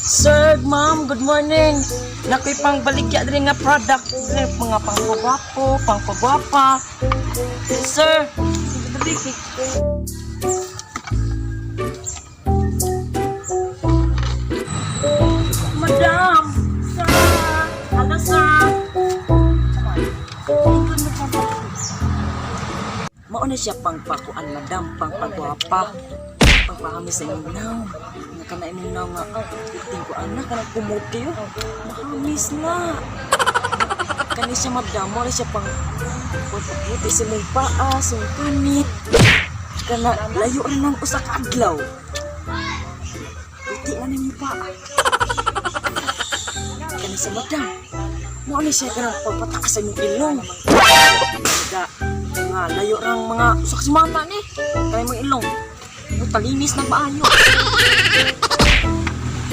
Sir, ma'am, good morning. Nakoy pang baligya diri nga product, diri mga pangpagwapo, pangpagwapa. Sir, dali. Madam, sir, hello sir. Mao na siya pangpakuan, madam, pangpagwapa. Pangpahami sa imong naw. Nga kana imong naw nga, iting ko anak, kanang kumot kayo. Mahamis na. Kani siya, madam, mao na siya pang pagpaputi sa imong paa, sa imong panit. Kana, layo ra nang usa ka adlaw. Puti na nimong paa. Kani siya, madam. Mao na siya kanang pagpataas sa imong ilong. Nga, nga layo rang mga usa ka semana ni. Kay imong ilong. Mo talinis ng maayo.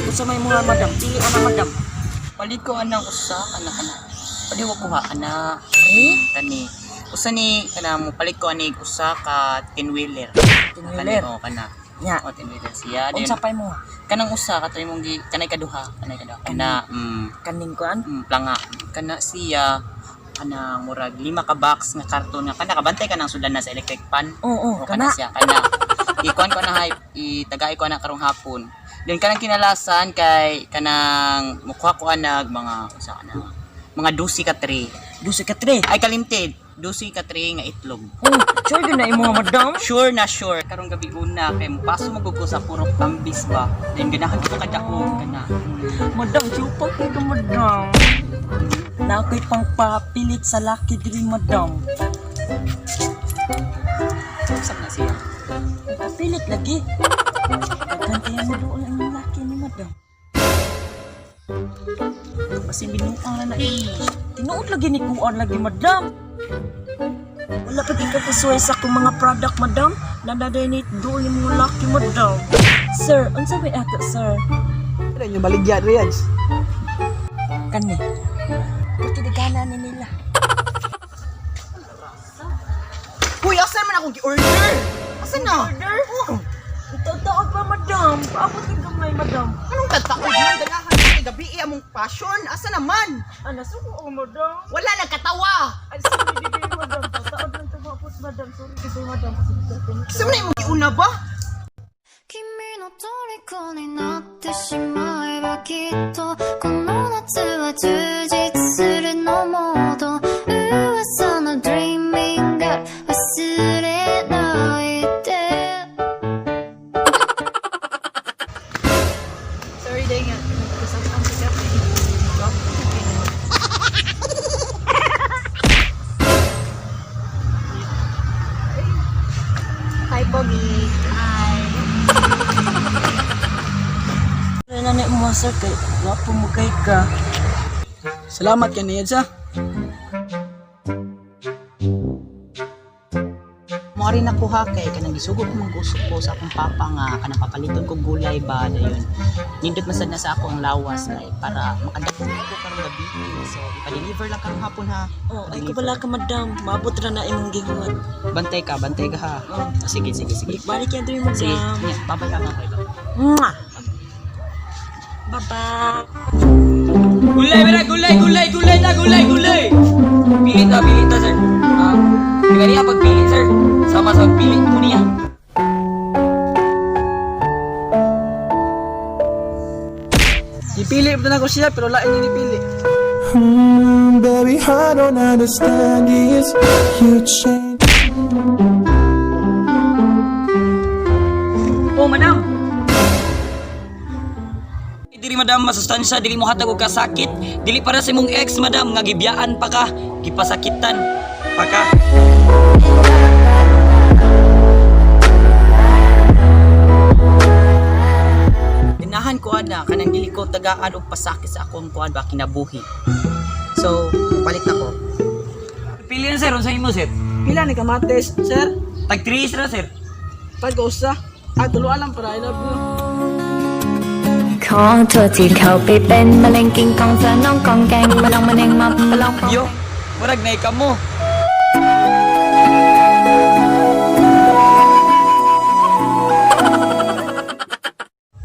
Unsa may mga madam, pili ana madam. Palit ko anang usa kana kana. Pwede ko kuha ana. Kani. Usa ni kana mo palit ko ani usa ka 10 wheeler. 10 wheeler? Kani o kana. Nya. O 10 wheeler siya. Then, Unsa pay mo? Kanang usa kato imong gi kanay kaduha, kanay kaduha. Kana Kaning kuan? Planga. Kana siya kana murag lima ka box nga karton nga kana kabantay ka ng sudan na sa electric pan. Oo, O, kana. kana siya, kana. Ikuan ko na hype, itagay ko na karong hapon. Then kanang kinalasan kay kanang mukuha ko anag mga unsa kana mga 12 ka tray. 12 ka tray. Ay kalimtid, 12 ka tray nga itlog. Oh, sure gyud na imo nga madam. Sure na sure. Karong gabi una kay mopaso mo ko sa purok tambis ba. Then ganahan ko kadaog kana. Madam, chupa kay ka madam. Na ako'y pangpapilit sa laki diri madam. Usap na siya. Papilit lagi. Daghan kaya mo doon ang laki ni madam. Kasi binuang na na eh. Tinuod lagi ni kuan lagi madam. Wala pa ka kasuway sa akong mga product madam. Nadaday ni doon yung mga laki madam. Sir, unsa may ato sir? Ano yung baligya, Rians? Kani. Pati gana ni nila. Huy, asan man akong gi-order? Asan na? Order? Taod pa madam. Paabot kay gamay madam. Anong tagtaod man? Ganahan ko gabi eh, among passion. Asa naman? Ana suko ko madam. Wala nagkatawa. Ay sorry di kayo madam. Taod lang tumapot madam. Sorry kasi madam. Asa man na imong giuna ba? 君の虜になってしまえばきっとこの夏は充実するのもっと噂の Dreaming Girl 忘れないで。 Sorry, dahil nga. Nagkasasang si Kape. Hi, Pogi. Hi. Wala na ni mo sir kay gwapo mo kay ka. Salamat kay Niyads ha. Mo rin nakuha kay kanang gisugo ko mang gusto ko sa akong papa nga kanang papaliton ko gulay ba dayon. Nindot man sad na sa ako ang lawas kay para makadako ko karong gabi. So ipa-deliver lang karong hapon ha. Oh, ay kabala ka madam. Maabot ra na imong gihuman. Bantay ka ha. Oh. Ah, sige, sige, sige. Balik yan diri madam. Sige, yeah, bye-bye ha, bye-bye. Mwah! Bye-bye. Gulay, mira, gulay, gulay, gulay na, gulay, gulay. Pili ta, pili ta, sir. Ah, uh, niya pagpili, sir. Sama sa pagpili ko niya. Gipili pa na ko siya pero lain yung gipili. Baby, I don't understand this. You change. Oh, madam. Diri madam masustansya dili mo hatag og kasakit dili para sa imong ex madam nga gibiyaan pa ka gipasakitan pa ka. Ganahan ko ana kanang dili ko tagaan og pasakit sa akong kuan ba kinabuhi. So, palit ako. Pili na sir unsa imo sir? Pila ni kamates, sir? Tag 3 ra sir. Tag usa. Ah, tulo lang para I love you. ขอโทษที่เขาไปเป็นมะเร็งกินกองเธอน้องกองแกงมาลองมะเร็งมาปลอง Yo, murag nay kamo.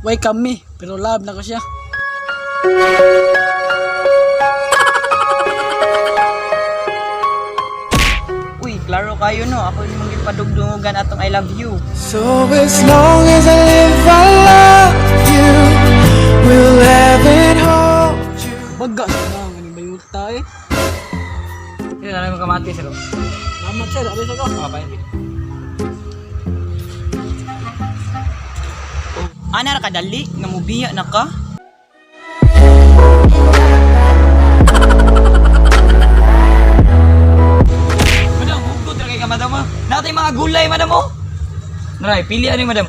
Way kami, pero love na ko siya. Uy, klaro kayo no. Ako yung mga gipadugdungan atong I love you. So as long as I live, I love you. Will have and hold you. Baga sa na, ganing bayuta eh. Yun, ano yung kamati, sir? Salamat sir, alis ako. Okay. Ana ra kadali nga mubiya na ka. Madam, hugot ra kay ka, madam, ah. Natay mga gulay, madam, oh. Naray, pili ano madam.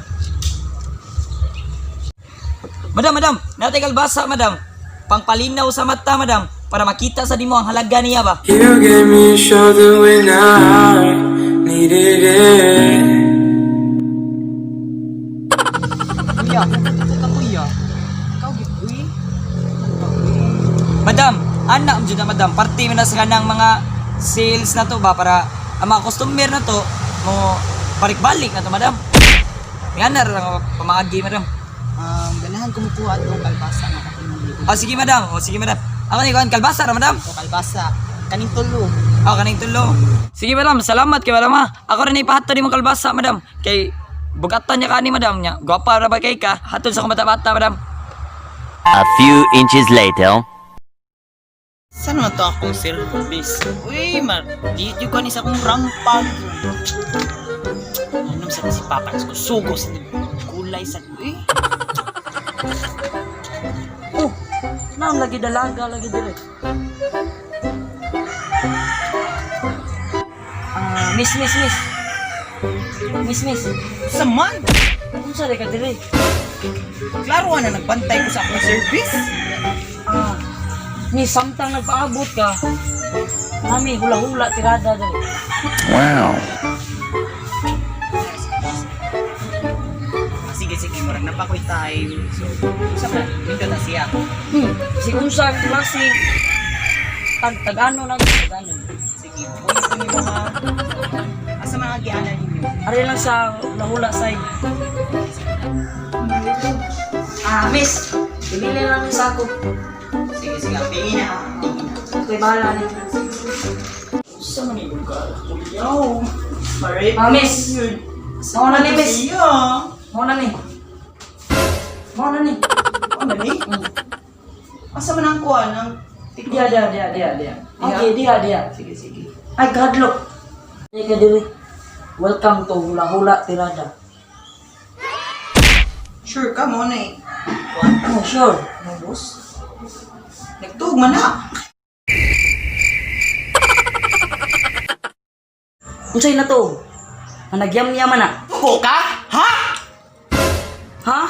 Madam, madam, natay kalbasa, madam. Pangpalinaw sa mata, madam. Para makita sa nimo ang halaga niya ba. You gave me a shoulder when I needed it. Kuya, hugot ka kuya. Ikaw gid uy. Madam, anak mo na madam, parte man na sa kanang mga sales na to ba para ang mga customer na to mo balik-balik na to, madam. Nga na ra nga pamaagi, madam. Ganahan kumukuha atong kalbasa nga katong O sige, madam. O sige, madam. Ako ni kuan kalbasa ra, madam. O kalbasa. Kaning tulo. Ako kaning tulo. Sige, madam, salamat kay madam ha. Ako rin ipahatod nimong kalbasa, madam. Kay bugatan niya kani, madam niya. Gwapa ra ba kay ka? Hatod sa kumata-bata, madam. A few inches later. Saan man to akong service? Uy, mar, di ko ni sa akong rampag. Anong sa si Papa ko sugo sa gulay sa uy. Oh, naam lagi dalaga lagi dire. Ah, miss, miss, miss. Miss, miss. Saman! Unsa ra ka dire? Klaro na nagbantay ko sa akong service. Ah, ni samtang nagpaabot ka. Nami hula-hula tirada dire. Wow. Ah, sige sige, murag na pa ko'y time. So, usa ka, nindot na siya. Si unsa ang klase tag tag-ano na tag-ano. Sige, uy ko ni mga. Asa mga gianan ninyo? Ari lang sa hula-hula side. Ah, miss. Pili lang yung sako. Sige sige, tingin na. Tingin na. Okay, bahala ni. Sa man yung lugar? Kuyaw. Mare. Ah, miss. Mao na ni, miss. Siya. Mao na ni. Mao na ni. Ano ni? Asa man ang kuan ang Diya, diya, diya, diya, diya. Okay, diya, diya. Sige sige. Ay, kadlok. Ay, kadiri. Welcome to Hula Hula Tirada. Sure ka mo na eh. Oh, sure. No, boss. Nagtuog man na. Unsay na to? Nga nagyam-yaman na. Tuko ka? Ha? Ha?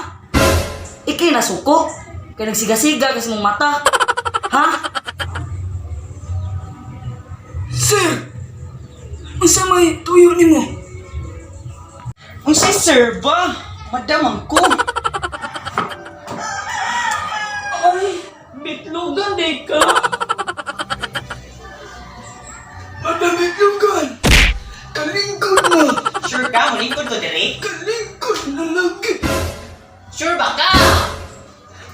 Iki nasuko. Kay nagsigasiga kasi mong mata. Ha? Sir! Unsa may tuyo nimo? Unsay sir ba? Madam ko. Ay, bitlogan day ka. Madam Itlogan! Kalingkod na! Sure ka, mulingkod ko dire? Kalingkod na lagi! Sure ba ka?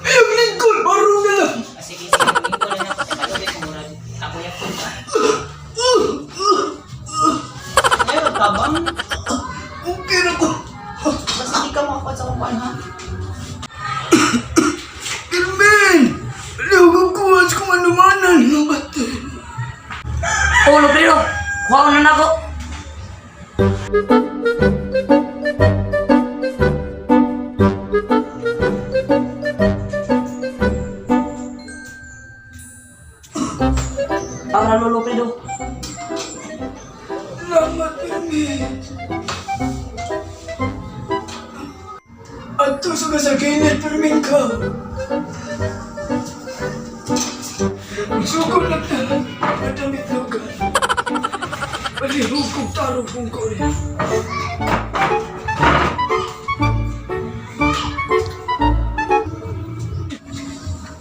Iyang lingkod! Barong na lang! Ah, sige sige, mulingkod na ako. Tagalog ko murag. Ako yapon ba? Ayaw ka bang? Okay na ko! Basta di ka makakuan sa akong kuan ha. Carmen! Lugog ko as kung anumanan ng bata. Oh, Lobrero. Kuha na nako. Para Lolo Fredo. Salamat, Carmen. Ato sa kasakainan, Carmen ka. Sugod na ta, Madam Itlogan. Palihog kong tarong kong kore.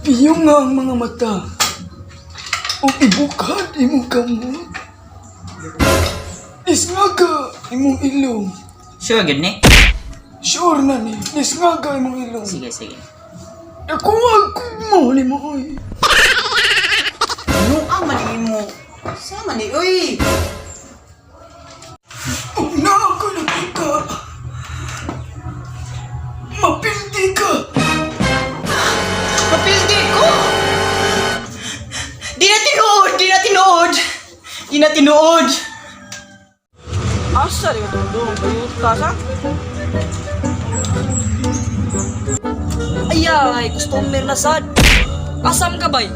Piyong nga ang mga mata. O ibukad imong kamot. Isngaga imong ilong. Sure gud ni. Sure na ni. Isngaga imong ilong. Sige, sige. Nakuha ko mo ni mo oy. Ano ang mali mo? Sama ni oy. Ug na ako nakita. Mapildi ka. Mapildi ko. Di na tinuod, di na tinuod. Di na tinuod. Asa rin itong dong? Bayot ka sa? Ayay, customer na sad. Asam ka bay?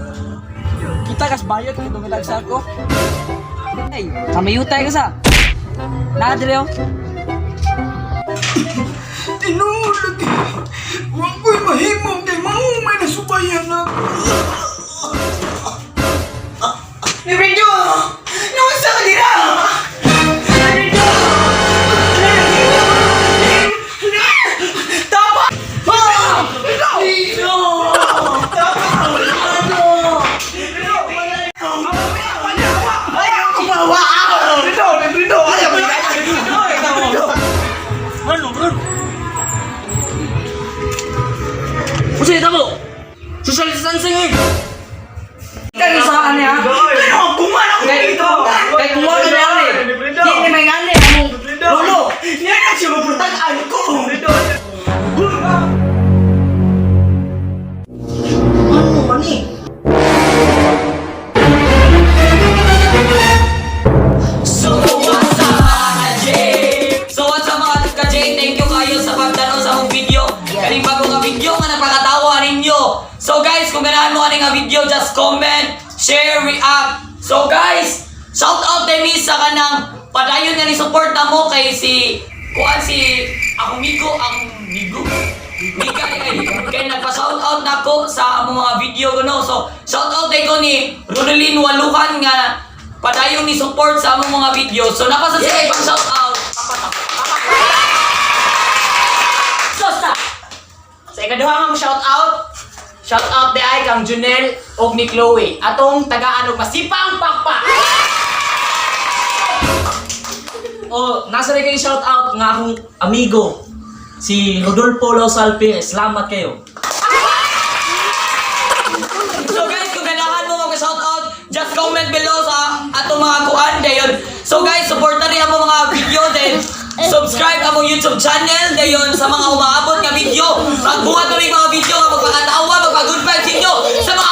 Kita kas bayot kay dumilag sa ako. Ay, kamayutay ka sa. Nadre oh. Tinuod lagi. Wa ko'y mahimo kay mao may nasubayan na. Librido! Naunsa ka dira? Librido! Tapa! Librido! Usa ita mo. Social distancing eh. Kaya sa niya. Kay Kay kumuha ka niya eh. Di ni may ngani among lolo. Niya na siya mapurtagaan ko! Ano man eh? So what's up mga ka-J? So what's up mga ka-J? Thank you kayo sa pagtanaw sa akong video. Kaning bago nga video nga napakatawa ninyo. So guys, kung ganahan mo kaning nga video, just comment, share, react. So guys, shout out din mi sa kanang padayon nga ni support na mo kay si kuan si akong migo ang migo. Mika kay kay nagpa-shout out nako sa among mga video kuno. So shout out day ko ni Ronelyn Waluhan nga padayon ni support sa among mga video. So napasa sila ibang shout out. Sosta! Sa ikaduha nga mo shout out. Shout out di ay kang Junel og ni Chloe. Atong tagaan og masipang pakpak. Oh, nasa rin kayo shout out nga akong amigo si Rodolfo Losal Perez. Salamat kayo. So guys, kung ganahan mo mag shout out, just comment below sa atong mga kuan dayon. So guys, support na rin ang mga video then subscribe among YouTube channel dayon sa mga umaabot nga video. Magbuhat kami mga video nga magpakatawa, magpa good vibes inyo. Sa mga